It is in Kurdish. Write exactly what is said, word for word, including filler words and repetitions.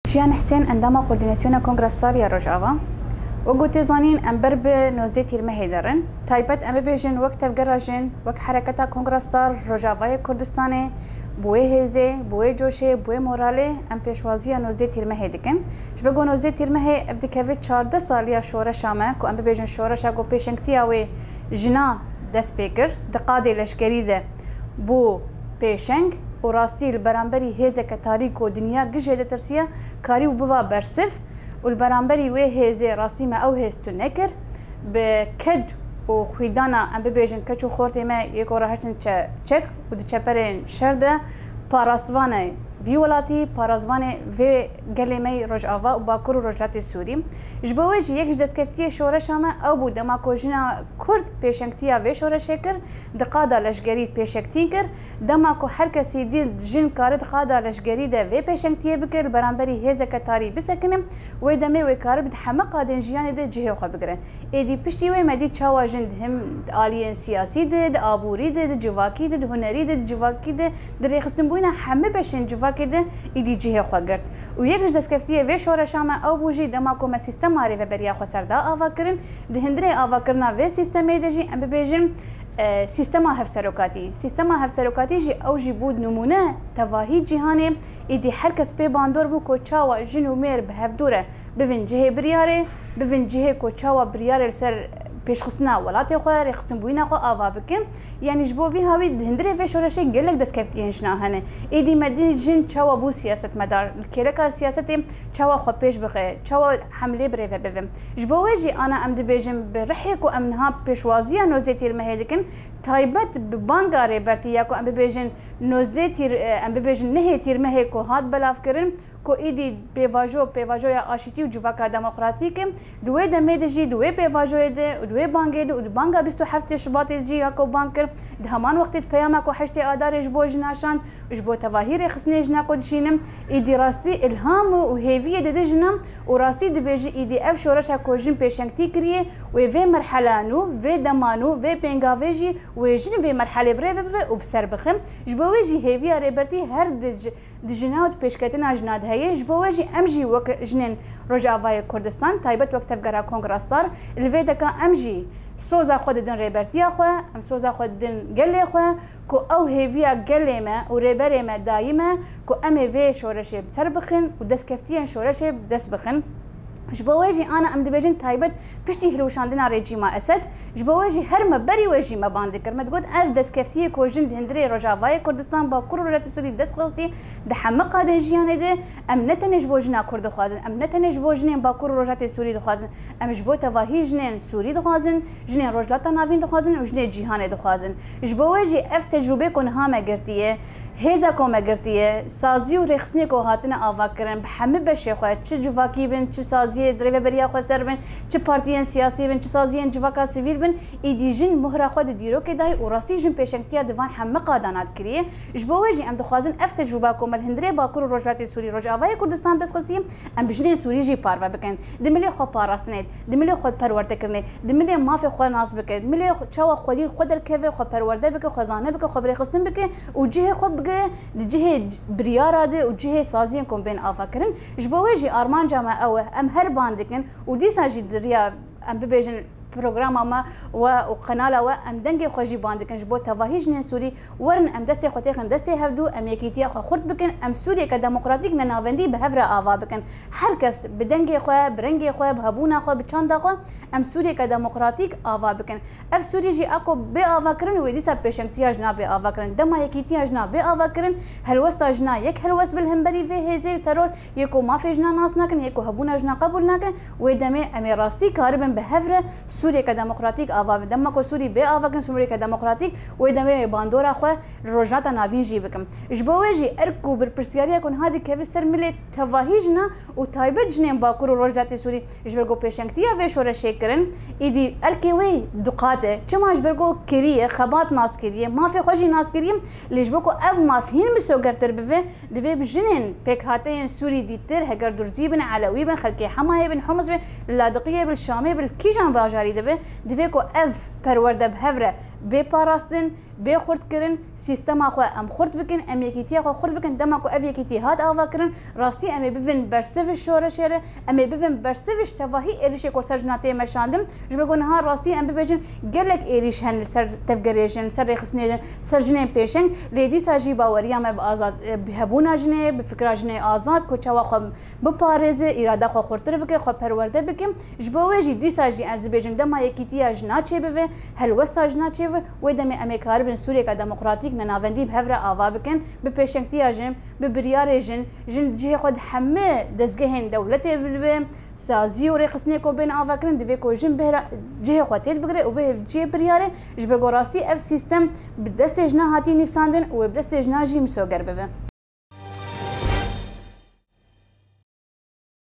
Jiyan Hisên, endama Koordînasyona Kongra Star ya Rojava. Wek ku tê zanîn, em ber bi nozdeh Tîrmehê de rin. Taybet em bibêjin, wek tevgera jin, wek hereketa Kongra Star, Rojavayê Kurdistanê, bi wê hêzê, bi wê coşê, bi wê moralê em pêşwaziya nozdeh Tîrmehê dikin. Ji ber ku nozdeh Tîrmehê ev dikeve çardeh saliya şoreşa me, ku em bibêjin şoreşa ku pêşengtiya wê jina dest pê kir, di qadê leşkerî de bû pêşeng û rastî li beramberî hêzeke tarî ku dinya gijê ditirsiya, karîbû biva bersiv û li beramberî wê hêzê rastî me ew hêz tune kir. Bi ked û xwîdana, em bibêjin, keç û xortê me yê ku rahiştin çe-, çek û di çeperên şer de parastvanê vî welatî, parastvanê vê gelê me yê Rojava û Bakur û Rojhilatê Sûrî. Ji bo wê jî yek ji destkeftiyê şoreşa me ew bû, dema ku jina Kurd pêşengtiya vê şoreşê kir, di qada leşgerî pêşengtî kir. Dema ku her kesî dî jin kare di qada leşgerî de vê pêşengtiyê bike, li beramberî hêzeke tarî bisekine, wê demê wê karibe di heme qadên jiyanê de cihê xwe bigire. Êdî piştî wê me dî çawa jin di him aliyên siyasî de, di aborî de, di civakî de, di hunerî de, di civakî de, di rêxistinbûyîna hemî beşên civakê de êdî cihê xwe girt. Û yek ji destkeftiyê vê şoreşa me ew bû jî dema ku me sîstema rêveberiya xweser da ava kirin, di hundirê avakirina vê sîstemê de jî em bibêjin, e, sîstema hevserokatî. Sîstema hevserokatî jî ew jî bû nimûne tevahî cîhanê, êdî her kes pê bandor bû ku çawa jin û mêr bi hevdû re bivin cihê biryarê, bivin cihê ku çawa biryarê li ser pêşxistina welatê xwe, rêxistinbûyîna xwe ava bikin. Yanî ji bo vî hawî di hundirê vê şoreşê gelek destkeftiyên jina hene. Êdî me dî jin çawa bû siyasetmedar, li kêleka siyasetê çawa xwe pêş bixe, çawa hemlê birêve bibe. Ji bo wê jî ana em dibêjin bi rihê ku em niha pêşwaziya nozdeh Tîrmehê dikin, taybet bi banga Rêbertî ya ku em bibêjin nozdeh Tîr-, em bibêjin nehê Tîrmehê ku hat belavkirin, ku êdî pêvajo, pêvajoya aşîtî û civaka demokratîk e. Di wê demê de jî, di wê pêvajoyê de û di wê bangê de û di banga bîst û heftê Şubatê de jî ya ku bang kir, di heman wextê di peyama ku heştê Adarê ji bo jina şand, ji bo tevahî rêxistinê jina ku dişînim, êdî rastî îlham û hêviyê dide jinan û rastî dibêje êdî ev şoreşa ku jin pêşengtî kiriye, wê vê merhela nû, vê dema nû, vê pêngavê jî wê jin vê merhelê birêve bibe û bi ser bixe. Ji bo wê jî hêviya Rêbertî her di ji-, di jina û di pêşketina jina de heye. Ji bo wê jî em jî wek jinên Rojavayê Kurdistan, taybet wek Tevgera Kongra Star, li vê deka em jî soza xwe didin Rêbertiya xwe, em soza xwe didin gelê xwe, ku ew hêviya gelê me û rêberê me dayî me, ku em ê vê şoreşê bi ser bixin û destkeftiyên şoreşê bi dest bixin. Ji bo wê jî ana em dibêjin taybet piştî hilweşandina rejîma Esed, ji bo wê jî her me berî wê jî me ban dikir. Me digot ev destkeftiyê ku jin di hundirê Rojavayê Kurdistan, Bakur û Rojhilatê Sûrî bi dest xistî, di hemî qadên jiyanê de em ne tenê ji bo jina Kurd dixwazin, em ne tenê ji bo jinên Bakur û Rojhilatê Sûrî dixwazin, em ji bo tevahî jinên Sûrî dixwazin, jinên Rojhilata Navîn dixwazin û jinê cîhanê dixwazin. Ji bo wê jî ev tecrûbê ku niha me girtiye, hêza ku me girtiye, sazî û rêxistinê ku hatine avakirin, bi hemî beşê xwe, çi civakî bin, çi saziyê di rêveberiya xweser bin, çi partiyên siyasî bin, çi saziyên civaka sivîl bin, êdî jin mohra xwe di dîrokê dayî û rastî jin pêşengtiya di van hemî qadana dikiriye. Ji bo wê jî em dixwazin ev tecrûba ku me li hundirê Bakur û Rojhilatê Sûrî, Rojavayê Kurdistan dest xistî, em bi jinên Sûrî jî parve bikin. Di milê xwe parastinê, di milê xwe perwerdekirinê, di milê mafê xwe nas bike, di milê xwe, çawa xwedî xwe derkeve, xwe perwerde bike, xwe zane bike, xwe birêxistin bike û cihê xwe bigire di cihê biryara de û cihê saziyên ku bên avakirin. Ji bo wê jî armanca me ew e, em her ban dikin û dîsa jî di riya, em bibêjin, programa me we û qenala we, em dengê xwe jî ban dikin ji bo tevahî jinên Sûrî. Werin em destê xwe têxin destê hevdû, em yekîtiya xwe xurt bikin, em Sûriyeke demokratîk nenavendî bi hev re ava bikin. Her kes bi dengê xwe, bi rengê xwe, bi hebûna xwe, bi çanda xwe, em Sûriyeke demokratîk ava bikin. Ev Sûrî jî a ku bê avakirin wê dîsa pêşengtiya jina bê avakirin. Dema yekîtiya jina bê avakirin, helwesta jina yek helwest bi li hemberî vê hêzê û teror yê ku mafê jina nas nakin, yê ku hebûna jina qebûl nakin, wê demê em ê rastî karibin bi hev re Sûriyeke demokratîk ava bin. Dema ku Sûrî bê avakirin Sûriyeke demokratîk, wê demê wê bandora xwe li Rojhilata Navîn jî bikin. Ji bo wê jî erk û berpirsyariya ku niha dikeve ser milê tevahî jina û taybet jinên Bakur û Rojhilatê Sûrî, ji ber ku pêşengtiya vê şoreşê kirin, îdî erkê wê duqat e. Çima? Ji ber ku kiriye, xebat nas kiriye, mafê xwe jî nas kiriye. Lê ji bo ku ev maf hîn misogertir bibe, divê bi jinên pêkhateyên Sûrî dîtir, heger Durzî bin, Elewî bin, xelkê Hemayê bin, Homs bin, li Ladiqiyê bin, li Şamê bin, li kîjan bajarî dibe, divê ku ev perwerde bi hev re bê parastin, bê xurtkirin, sîstema xwe em xurt bikin, em yekîtiya xwe xurt bikin. Dema ku ev yekîtî hat avakirin, rastî em ê bivin bersiv ji şoreşê re, em ê bivin bersiv ji tevahî êrîşê ku ser jina tê meşandin. Ji ber ku niha rastî em bibêjin gelek êrîş hene li ser tevgerê jin, li ser rêxistinê jin, li ser jinên pêşeng. Lê dîsa jî baweriya me bi azad, bi hebûna jinê, bi fikra jinê azad ku çawa xwe biparêze, îrada xwe xurtir bike, xwe perwerde bike. Ji bo wê jî dîsa jî ez dibêjim dema yekîtiya jina çêbibe, helwesta jina çêbibe, wê demê em ê karibin Sûriyeka demokratîk nenavendî bi hev re ava bikin, bi pêşengtiya jin, bi biryarê jin, jin di cihê xwe di hemî dezgehên dewletê bibe, sazî û rêxistinê ku bên avakirin, divê ku jin bihra cihê xwe têd bigire û bihê cihê biryarê, ji ber ku rastî ev sîstem bi destê jina hatiye nivîsandin û wê bi destê jina jî misoger bibe.